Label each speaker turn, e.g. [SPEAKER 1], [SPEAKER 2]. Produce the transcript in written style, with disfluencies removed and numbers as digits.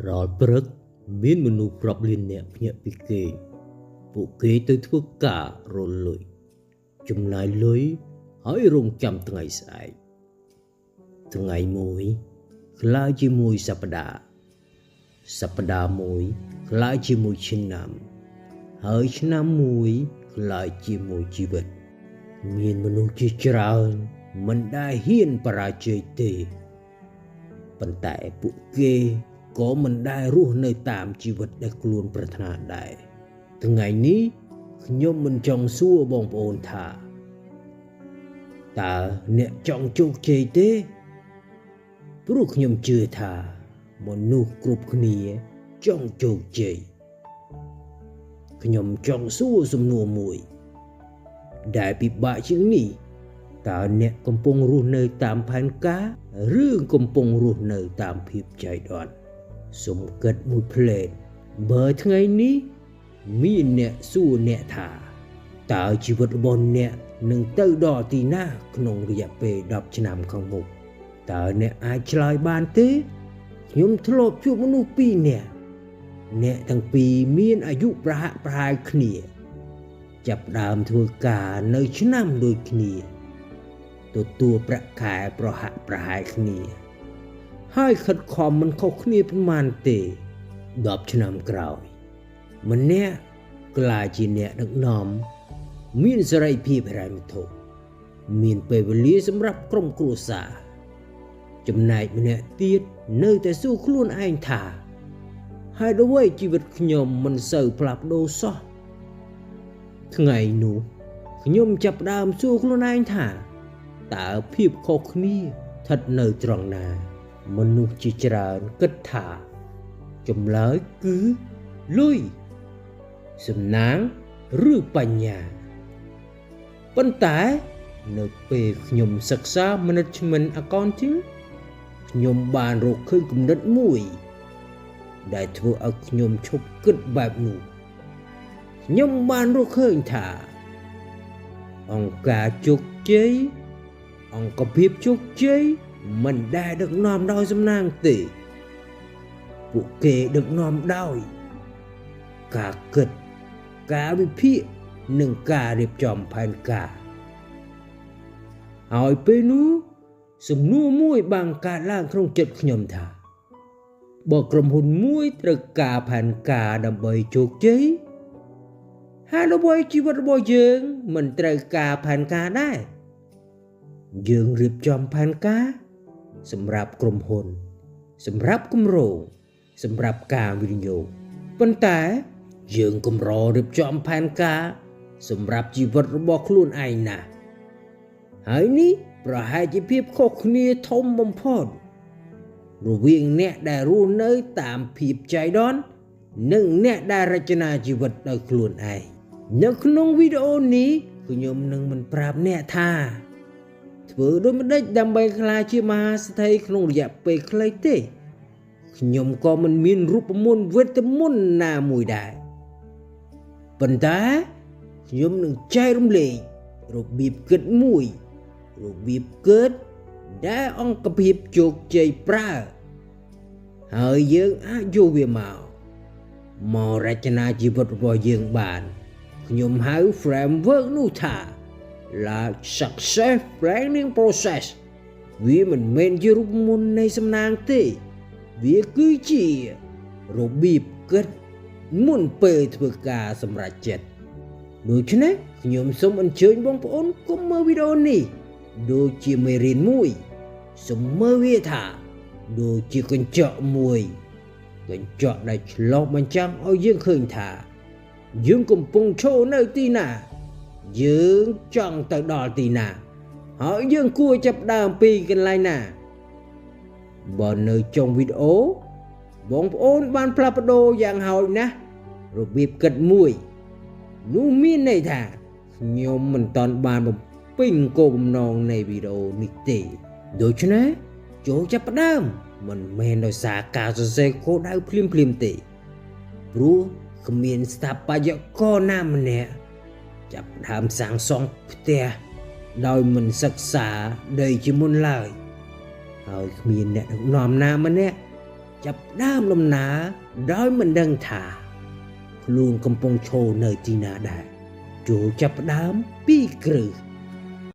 [SPEAKER 1] រាល់ព្រឹកមានមនុស្សរាប់លាននាក់ភ្ញាក់ពីគេងពួកគេទៅធ្វើការរលុយចំណាយលុយហើយរងចាំថ្ងៃស្អែកថ្ងៃមួយក្លាយជាមួយសប្តាហ៍សប្តាហ៍មួយក្លាយជាមួយឆ្នាំហើយឆ្នាំមួយក្លាយជាមួយជីវិតមានមនុស្សជាច្រើនមិនដែលហ៊ានបរាជ័យទេប៉ុន្តែពួកគេក៏មិនដែលរស់នៅតាមជីវិតដែលខ្លួនប្រាថ្នាដែរថ្ងៃនេះខ្ញុំមិនចង់សួរបងប្អូនថាតើអ្នកចង់ជោគជ័យទេព្រោះខ្ញុំជឿថាមនុស្សគ្រប់គ្នាចង់ជោគជ័យខ្ញុំចង់សួរសំណួរមួយដែលពិបាកជាងនេះតើអ្នកកំពុងរស់នៅតាមផែនការឬកំពុងរស់នៅតាមភាពចៃដន្យសូមគិតមួយភ្លែតបើថ្ងៃនេះមានអ្នកសួរអ្នកថាតើជីវិតរបស់អ្នកនឹងទៅដល់ទីណាក្នុងរយៈពេល10ឆ្នាំខាងមុខតើអ្នកអាចឆ្លើយបានទេខ្ញុំធ្លាប់ជួបមនុស្ស2នាក់អ្នកទាំងពីរមានអាយុប្រហាក់ប្រហែលគ្នាចាប់ដើមធ្វើការនៅឆ្នាំដូចគ្នាទទួលប្រាក់ខែប្រហាក់ប្រហែលគ្នាហើយខិតខំមិនខុសគ្នាប៉ុន្មានទេ10ឆ្នាំក្រោយម្នាក់ក្លាយជាអ្នកដឹកនាំមានសេរីភាពហិរញ្ញវត្ថុមានពេលវេលាសម្រាប់ក្រុមគ្រួសារចំណែកម្នាក់ទៀតនៅតែសួរខ្លួនឯងថាហេតុអ្វីជីវិតខ្ញុំមិនសូវផ្លាស់ប្ដូរសោះថ្ងៃនោះខ្ញុំចាប់ផ្ដើមសួរខ្លួនឯងថាតើភាពខុសគ្នាស្ថិតនៅត្រង់ណាមនុស្សជាច្រើនគិតថាចម្លើយគឺលុយសំណាងឬបញ្ញាប៉ុន្តែនៅពេលខ្ញុំសិក្សា Management Accounting ខ្ញុំបានរកឃើញគំនិតមួយដែលធ្វើឲ្យខ្ញុំឈប់គិតបែបនោះខ្ញុំបានរកឃើញថាអង្គការជោគជ័យអង្គភាពជោគជ័យមិនដែលដឹកនាំដោយសំណាងទេពួកគេដឹកនាំដោយការគិតការវិភាគនិងការរៀបចំផែនការហើយពេលនោះសំណួរមួយបានកើតឡើងក្នុងចិត្តខ្ញុំថាបើក្រុមហ៊ុនមួយត្រូវការផែនការដើម្បីជោគជ័យហើយអ្វីជីវិតរបស់យើងមិនត្រូវការផែនការដែរយើងរៀបចំផែនការសម្រាប់ក្រុមហ៊ុនសម្រាប់គម្រោងសម្រាប់ការវិនិយោគប៉ុន្តែយើងកម្ររៀបចំផែនការសម្រាប់ជីវិតរបស់ខ្លួនឯងណាស់ហើយនេះប្រហែលជាភាពខុសគ្នាធំបំផុតរវាងអ្នកដែលរស់នៅតាមភាពចៃដន្យនិងអ្នកដែលរចនាជីវិតដោយខ្លួនឯងនៅក្នុងវីដេអូនេះខ្ញុំនឹងមិនប្រាប់អ្នកថាធ្វើដូចម្ដេចដើម្បីក្លាយជាមហាសេដ្ឋីក្នុងរយៈពេលខ្លីទេខ្ញុំក៏មិនមានរូបមន្តវេទមន្តណាមួយដែរប៉ុន្តែខ្ញុំនឹងចែករំលែករបៀបគិតមួយរបៀបគិតដែលអង្គភាពជោគជ័យប្រើហើយយើងអាចយកវាមករចនាជីវិតរបស់យើងបានខ្ញុំហៅ framework នោះថា Large Success Planning Process វាមិនមែនជារូបមន្តនៃសំណាងទេវាគឺជារបៀបគិតមុនពេលធ្វើការសម្រេចចិត្តដូច្នេះខ្ញុំសូមអញ្ជើញបងប្អូនកុំមើលវីដេអូនេះដូចជាមេរៀនមួយសូមមើលវាថាដូចជាកញ្ចក់មួយកញ្ចក់ដែលឆ្លុះបញ្ចាំងឲ្យយើងឃើញថាយើងកំពុងឈរនៅទីណាយើងចង់ទៅដល់ទីណាហើយយើងគួរចាប់ដើមពីកន្លែងណាបើនៅចុងវីដេអូបងប្អូនបានផ្លាស់ប្ដូរយ៉ាងហោចណាស់របៀបគិតមួយនោះមានន័យថាខ្ញុំមិនទាន់បានបំពេញគោលបំណងនៃវីដេអូនេះទេដូច្នេះចូលចាប់ផ្ដើមមិនមែនដោយសារការសរសេរគោលដៅភ្លាមៗទេព្រោះគ្មានស្ថាបត្យករណាម្នាក់ចាប់ផ្ដើមសាងសង់ផ្ទះដោយមិនសិក្សាដីជាមុនឡើយហើយគ្មានអ្នកដឹកនាំណាម្នាក់ ចាប់ផ្ដើមដំណើរដោយមិនដឹងថា ខ្លួនកំពុងឈរនៅទីណាដែរ ចូចាប់ផ្ដើមពីគ្រឹះ